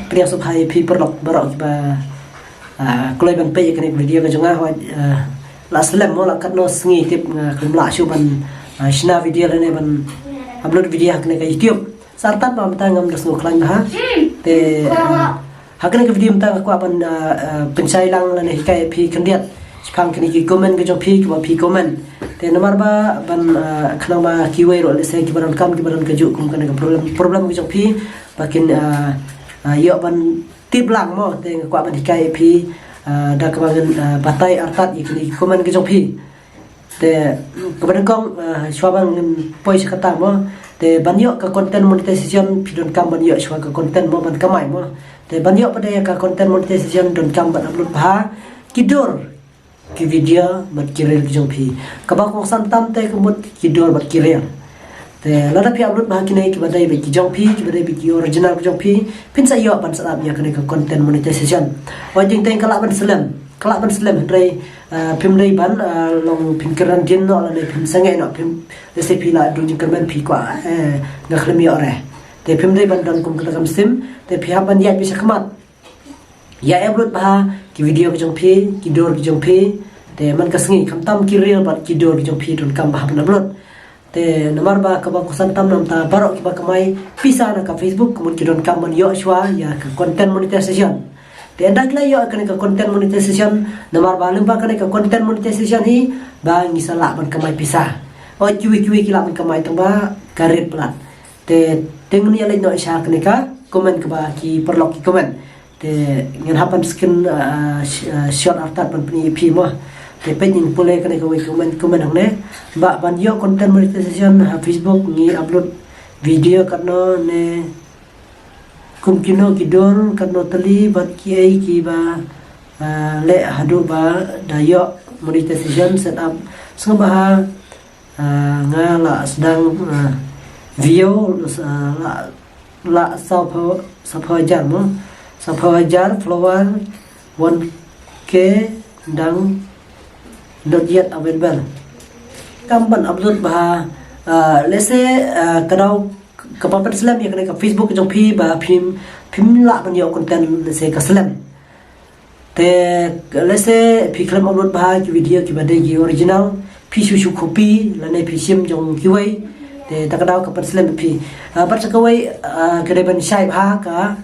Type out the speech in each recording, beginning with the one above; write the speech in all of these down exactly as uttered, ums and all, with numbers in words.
Pdiang sngewbha ïa phi paralok baroh kiba, ah, kloi ban peit ïa kane ka video ka jong nga. Hooid, ah, la slem mo, la katno sngi tip nga khlem lah shuh ban, ah, shna video lane ban upload video ha kane ka YouTube. Sa artat ba mynta ngam da sngew khlaiñ bha. Te, ah, ha kane ka video mynta nga kwah ban, ah, ah, pynshai lang lane hikai ïa phi khyndiat shaphang kine ki comment ka jong phi kiba phi comment. Te namar ba ban, ah, khnang ba kiwei ruh lehse kiba donkam kiba don kajuh kum kane ka problem, problem ka jong phi ba kin, ah, ah, ïoh ban tip lang mo, te nga kwah ban hikai ïa phi, ah, da kaba ngan, ah, batai artat ïa kine ki comment ka jong phi. Te kaba nyngkong, ah, shuwa ba ngan poi sha kata mo. Te ban ïoh ka content monetization phi donkam ban ïoh shuwa ka content mo ban kamai mo. Te ban ïoh pat ïa ka content monetization donkam ban upload bha ki dur ki video bad ki reel ki jong phi. Kaba kongsan tam te ka mut ki dur bad ki reel. Te lada phi upload bha kine kiba dei bad ki jong phi, kiba dei bad ki original ki jong phi, phin sa ïoh ban set up ïa kane ka content monetization. Oi, jingteng ka lah ban slem, ka lah ban slem hynrei, ah, phim dei ban, ah, long phin kren din noh lane phim sangeh noh, phim lehse phi la dun jingkyrmen phi kwah, eh, nga khlem ïoh re. Te phim dei ban don kum kata ka mynsiem, te phi hap ban ïaid beit shakhmat. Ïa upload bha ki video ki jong phi, ki dur ki jong phi. Te man ka sngi khamtam ki reel bad ki dur ki jong phi donkam bha ban upload. Te namar ba kaba kongsan tam namar baroh kiba kamai pisa na ka Facebook ka mut ki donkam ban ïoh shuwa ïa ka content monetization. Te ynda ki la ïoh kane ka content monetization, namar ba lyngba kane ka content monetization hi ba ngi sa lah ban kamai pisa. Oi, kiwei kiwei ki lah ban kamai tang ba ka reel palat. Te teng ngi ïa leit noh sha kane ka comment kaba ki paralok ki comment. Te ngan hap ban scan, ah, sh-, ah, shot artat ban pyni ïa phi mo. Te peit ngin pule kane kawei comment, comment hangne. Ba ban ïoh content monetization ha Facebook ngi upload video katno ne kum kino ki dur, katno tylli bad kiei kiba, ah, leh haduh ba da ïoh monetization set up. Sngewbha, ah, nga la sdang, ah, view, ah, la, la sawphew, sawphew hajar mo. Sawphew hajar follower, one K dang not yet available. Kam ban upload bha, ah, lehse, ah, ka daw kaba pynslem ïa kane ka Facebook jong phi ba phim, phim lah ban ïoh content lehse ka slem. Te lehse phi khlem upload bha ki video kiba dei ki original, phi shu shu copy lane phi shim jong kiwei. Te ta ka daw ka pynslem phi. Ah, bad sa kawei, ah, ka dei ban shai bha ka,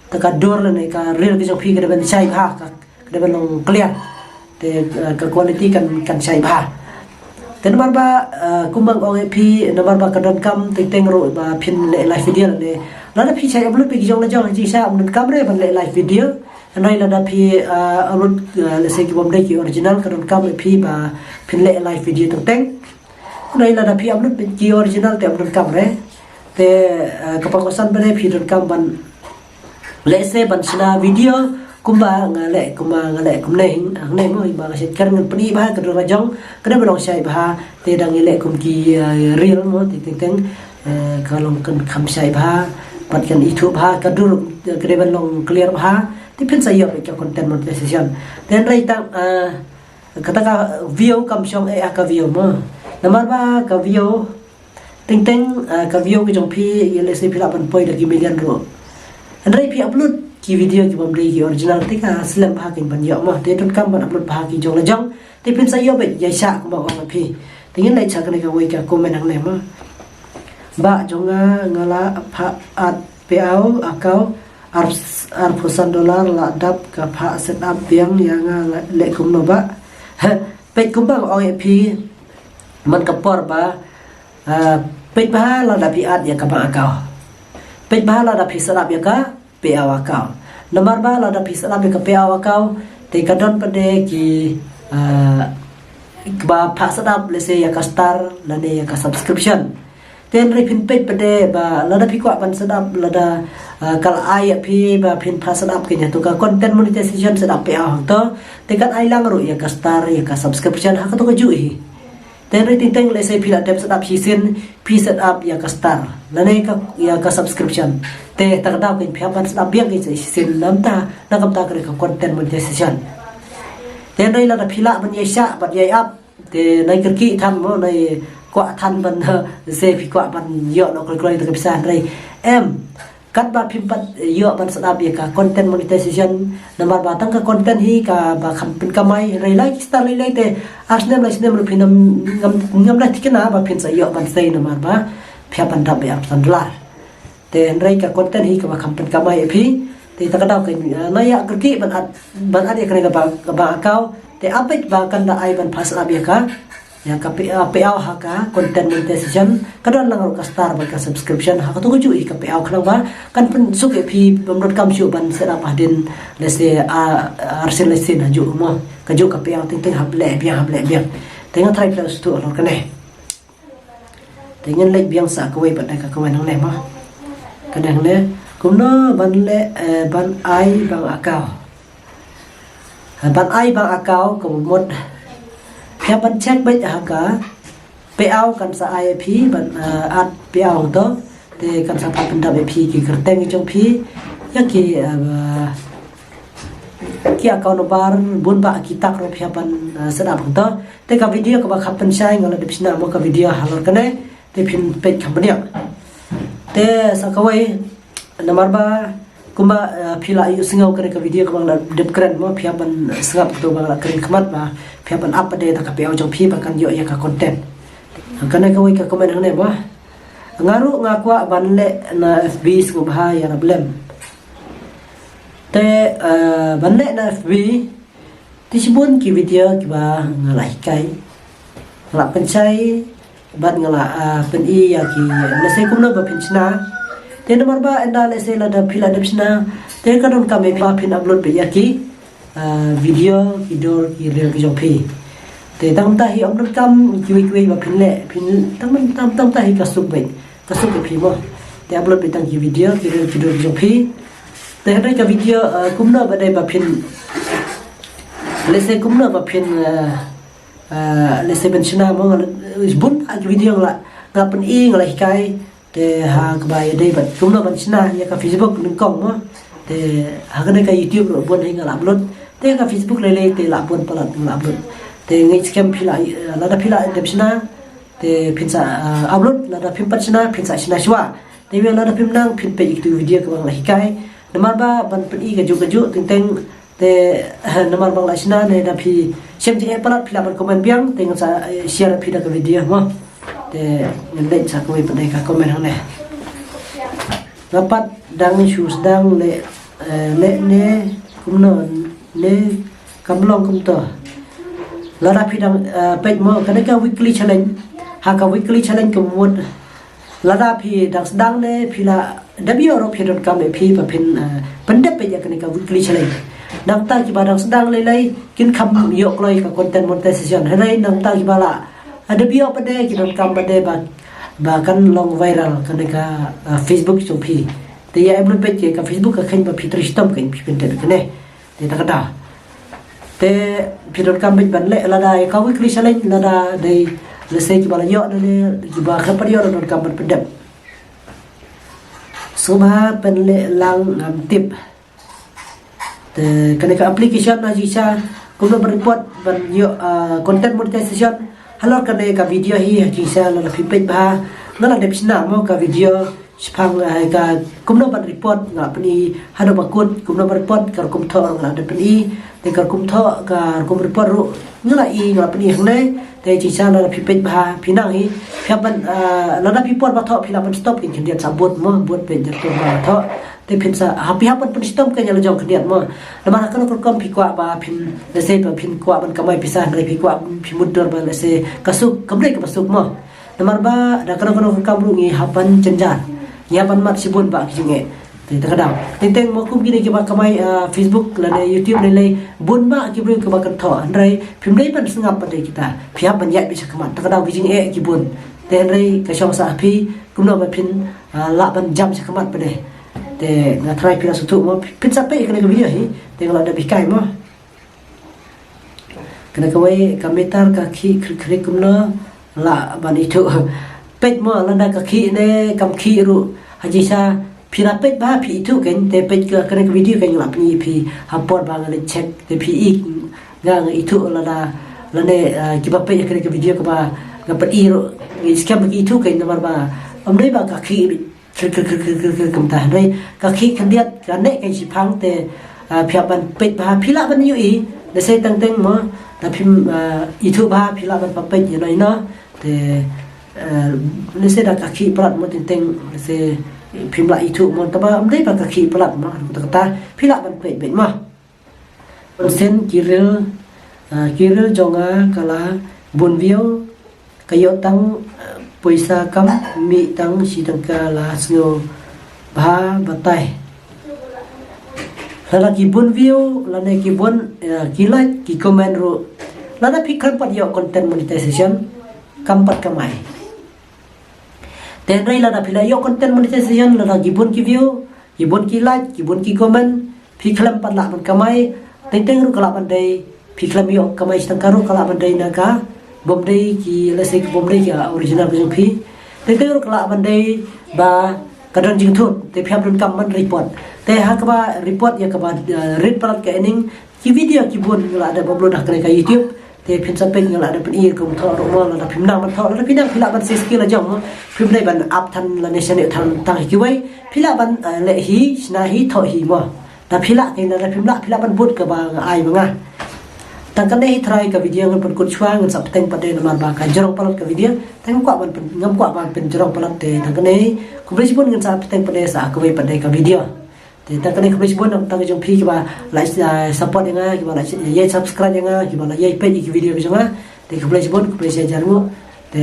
ta ka dur lane ka reel ka jong phi ka dei ban shai bha ka, ka dei ban long clear. Te, ah, ka quality kan, kan shai bha. Te namar ba, ah, kumba nga ong ïa phi, namar ba ka donkam teng teng ruh ba phin leh live video lane. Lada phi shai upload beit ki jong la jong, jingshisha ym donkam re ban leh live video. Hynrei lada phi, ah, upload, ah, lehse ki bym dei ki original ka donkam ïa phi ba phin leh live video teng teng. Hynrei lada phi upload beit ki original te ym donkam re. Te, ah, kaba kongsan pat de phi donkam ban lehse ban shna video kumba nga leh, kumba nga leh kumne, hangne mo, ba nga shait kren ngan pyni bha ka dur la jong, ka dei ban long shai bha, te dang ïaleh kum ki, ah, reel mo, te teng teng, eh, ka long kan kham shai bha, pat kan ithuh bha, ka dur, eh, ka dei ban long clear bha, te phin sa ïoh ka content monetization. Te hynrei tang, ah, kata ka view kam shong eh ha ka view mo. Namar ba ka view teng teng, ah, ka view ka jong phi, ïa lehse phi lah ban poi da ki million ruh. Hynrei phi upload ki video ki bym dei ki original te ka slem bha kin ban ïoh mo. Te donkam ban upload bha ki jong la jong. Te phin sa ïoh beit ïa shah kumba ong phi. Te ngin leit sha kane kawei ka comment hangne mo. Bah jong nga nga la phah at pei aw account ar, arphew san dollar la dap ka phah set up biang ïa nga la leh kumno bah. Peit kumba ong ïa phi man ka por ba, ah, peit bha lada phi at ïa ka bank account. Peit bha lada phi set up ïa ka pei aw account. Namar ba lada phi set up ïa ka pei aw account te ka don pat de ki, ah, ba phah set up lehse ïa ka star lane ïa ka subscription. Te hynrei phin peit pat de ba lada phi kwah ban set up lada, ah, ka la ai ïa phi ba phin phah set up kane to ka content monetization set up pei aw hangto. Te kan ai lang ruh ïa ka star ïa ka subscription ha kato ka juh hi. Te hynrei teng teng lehse phi la dep set up shisien, phi set up ïa ka star lane ka, ïa ka subscription. Te ta ka daw kan phi hap ban set up biang ka shisien namar ta na ka bynta ka content monetization. Te hynrei lada phi lah ban ïa shah ban ïa ap Te nai kyrkieh than mo, nai kwah than ban, se phi kwah ban ïoh noh kloi kloi ïa ka pisa hynrei em, Katba phim pat ïoh ban set up ïa ka content monetization, namar ba tang ka content hi kaba kham pynkamai, hynrei la ki star lei lei te ar snem lai snem ruh phi ngam, ngam, ngam da thikna ba phin sa ïoh ban sei namar ba phi hap ban dap ïa ar phew dollar. Te hynrei ka content hi kaba kham pynkamai ïa phi. Te ta ka daw ka, eh, na ïa kyrkieh ban add, ban add ïa kane kaba, kaba account. Te a peit ba kan da ai ban pass up ïa ka, ïa ka pay-, ah, payout ha ka content monetization. Ka don lang ruh ka star bad ka subscription. Ha kato kajuh hi ka payout khnang ba kan pynsuk ïa phi bym donkam shuh ban set up hadien lehse, ah, ar sien lai sien hajuh mo. Kajuh ka payout teng teng hap leh biang, hap leh biang. Te nga try pynlong shuh halor kane. Te ngin leit biang sa kawei pat da ka comment hangne mo. Ka dang ne kumno ban leh, eh, ban ai bang account. Ban ai bang account ka mut phi hap ban check beit ha ka payout kan sa ai phi ban, eh, add payout to. Te kan sa pat pyndap ïa phi ki kyrteng jong phi ïa ki, eh, ki account number bun ba ki tak ruh phi hap ban, eh, set up to. Te ka video kaba kham pynshai nga la dep shna mo ka video halor kane. Te phin peit kham bniah. Te sa kawei namar ba kumba, eh, phi la ïohsngew kane ka video kaba nga la dep kren mo phi hap ban sngap to ba nga la kren khmat ba phi hap ban ap pat da ka payout jong phi ba kan ïoh ïa ka content. Kane kawei ka comment hangne mo. Nga ruh nga kwah ban leh na F B sngewbha ïarap lem. Te, eh, ban leh na F B te shibun ki video kiba nga la hikai. Nga la pynshai bad nga la, ah, pyni ïa ki lehse kumno ba phin shna. Te namar ba ynda lehse lada phi la dep shna te ka donkam ba phin upload beit ïa ki, ah, video ki dur ki reel ki jong phi. Te tang mynta hi ym donkam kiwei kiwei ba phin leh, phin tang mynta, tang mynta hi ka suk beit. Ka suk ïa phi mo. Te upload beit tang ki video ki reel ki dur ki jong phi. Te hynrei ka video, ah, kumno ba dei ba phin, lehse kumno ba phin, ah, ah, lehse ban shna mo nga la, bun ki video nga la, nga pyni nga la hikai. Te ha kaba ïadei bad kumno ban shna ïa ka Facebook nyngkong mo. Te ha kane ka YouTube ruh bun hi nga la upload. Te ka Facebook lei lei te la bun palat nga la upload. Te ngeit skhem phi la, eh, lada phi la dep shna te phin sa, eh, upload, lada phim pat shna phin sa shna shuwa. Te lada phim nang phin peit ïa kitu video kaba nga la hikai. Namar ba ban pyni kajuh kajuh teng teng. Te, eh, namar ba nga la shna ne da phi shem jingeh palat phi lah ban comment biang, te ngan sa, eh, share phi da ka video mo. Te ngan leit sa kawei pat da ka comment hangne. Nga pat dang shu sdang leh, eh, leh ne kumno ne kam long kumto. Lada phi dang, eh, peit mo kane ka weekly challenge. Ha ka weekly challenge ka mut lada phi dang sdang ne phi la dep ïoh ruh phi donkam ïa phi ba phin, eh, pyndep ïa kane ka weekly challenge. Nangta kiba dang sdang lei lei kin kham ïoh kloi ka content monetization. Hynrei nangta kiba la, eh, dep ïoh pat de ki donkam pat de ba, ba kan long viral kane ka, eh, Facebook jong phi. Te ïa em lut beit ka Facebook ka khein ba phi trei shitom ka phi pyndep kane. Te ta ka daw. Te phi donkam beit ban leh lada ïa ka weekly challenge lada dei lehse kiba la ïoh ne kiba khlem pat ïoh donkam ban pyndep. Sngewbha pynleh lang ngam tip. Te kane ka application ha jingshisha kumno ban report ban ïoh, ah, content monetization. Halor kane ka video hi ha jingshisha lada phi peit bha nga la dep shna mo ka video. Shaphang, eh, ka kumno ban report nga la pyni haduh ba kut, kumno ban report ka rukom thoh nga la dep pyni, te ka rukom thoh ka rukom report ruh nga la i nga la pyni hangne, te jingshisha lada phi peit bha phi nang hi, phi hap ban, eh, lada phi por ba thoh phi lah ban stop kin khyndiat sa bud mo, bud peit jar tu ba thoh, te phin sa, ha phi hap ban pynshitom ka ïa la jong khyndiat mo. Namar ha kano ka rukom phi kwah ba phin, lehse ba phin kwah ban kamai pisa, hynrei phi kwah phi mutdur ba lehse ka suk, kam dei kaba suk mo. Namar ba da kano kano ka kam ruh ngi hap ban jynjar. Ngi hap ban mad shibun ba ki jingeh. Te ta ka daw. Teng teng mo kum kine kiba kamai, ah, Facebook lane YouTube lei lei bun ba ki briew kiba kynthoh. Hynrei phim dei ban sngap pat de kita. Phi hap ban ïaid beit sha khmat. Ta ka daw ki jingeh ki bun. Te hynrei ka shong sa ha phi kumno ba phin, ah, lah ban jam sha khmat pat de. Te nga tharai phi la sngewthuh mo. Phin sa peit kane ka video hi. Te nga la dep hikai mo. Kane kawei ka meter ka khih khrik khrik kumno lah ban ithuh. Peit mo lada ka khih ne kam khih ruh ha jingshisha phi la peit bha phi ithuh kein te peit ka kane ka video kein la pyni phi ha por ba nga leit check te phi i nga nga ithuh lada lane, eh, kiba peit kane ka video kaba nga pyni ruh ngi skhem ba ki ithuh kein namar ba ym dei ba ka khih beit. Kir kir kir kir kir kir kumta. Hynrei ka khih khyndiat ka neh ka shiphang te, ah, phi hap ban peit bha, phi lah ban ïohi. Lehse teng teng mo, lada phim, ah, ithuh bha, phi lah ban peit ïa no ïa no. Te, ah, lehse da ka khih palat mo teng teng, lehse phim lah ithuh mo, tangba ym dei ba ka khih palat mo, kata kata phi lah ban peit beit mo. Sen ki reel, ah, ki reel jong nga ka la bun view, ka ïoh tang, ah, pisa kam mih tang shi tyngka, la sngewbha batai. Lada ki bun view, lane ki bun, ah, ki like, ki comment ruh, lada phi khlem pat ïoh content monetization, kam pat kamai. Te hynrei lada phi la ïoh content monetization, lada ki bun ki view, ki bun ki like, ki bun ki comment, phi khlem pat lah ban kamai. Teng teng ruh ka lah ban dei, phi khlem ïoh kamai shi tyngka ruh ka lah ban dei na ka bym dei ki, lehse ka bym dei ka original ka jong phi. Teng teng ruh ka lah ban dei ba ka don jingthut, te phi hap donkam ban report. Te ha kaba report ïa kaba, eh, rit palat ka earning, ki video ki bun nga la dep upload ha kane ka YouTube. Te phin sa peit nga la dep pyni kum thoh ruh mo, lada phim nang ban thoh, lada phi nang phi lah ban share skill la jong mo. Phim dei ban ap than lane shaniah than tang hi kiwei. Phi lah ban, eh, leh hi, shna hi, thoh hi mo. Lada phi lah, kane lada phim lah, phi lah ban bud kaba nga ai ma nga. Tang kane hi trai ka video ngan pynkut shuwa, ngan sa bteng pat de namar ba ka jrong palat ka video. Te ngam kwah ban pyn, ngam kwah ban pynjrong palat te tang kane. Khublei shibun, ngan sa bteng pat de sa kawei pat de ka video. Te tang kane khublei shibun na ka bynta jong phi kiba la, ah, support ïa nga, kiba la ïa subscribe ïa nga, kiba la ïa peit ïa ki video ki jong nga. Te khublei shibun, khublei shi hajar nguh. Te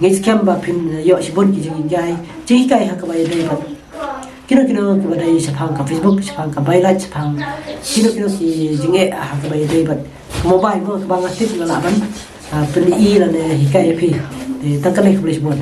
ngeit skhem ba phin ïoh shibun ki jinghikai, jinghikai ha kaba ïadei bad kino kino kiba dei shaphang ka Facebook, shaphang ka bailat, shaphang kino kino ki jingeh ha kaba ïadei bad ka mobile mo, kaba nga tip nga lah ban, ah, pyni lane hikai ïa phi. Te tang kane khublei shibun.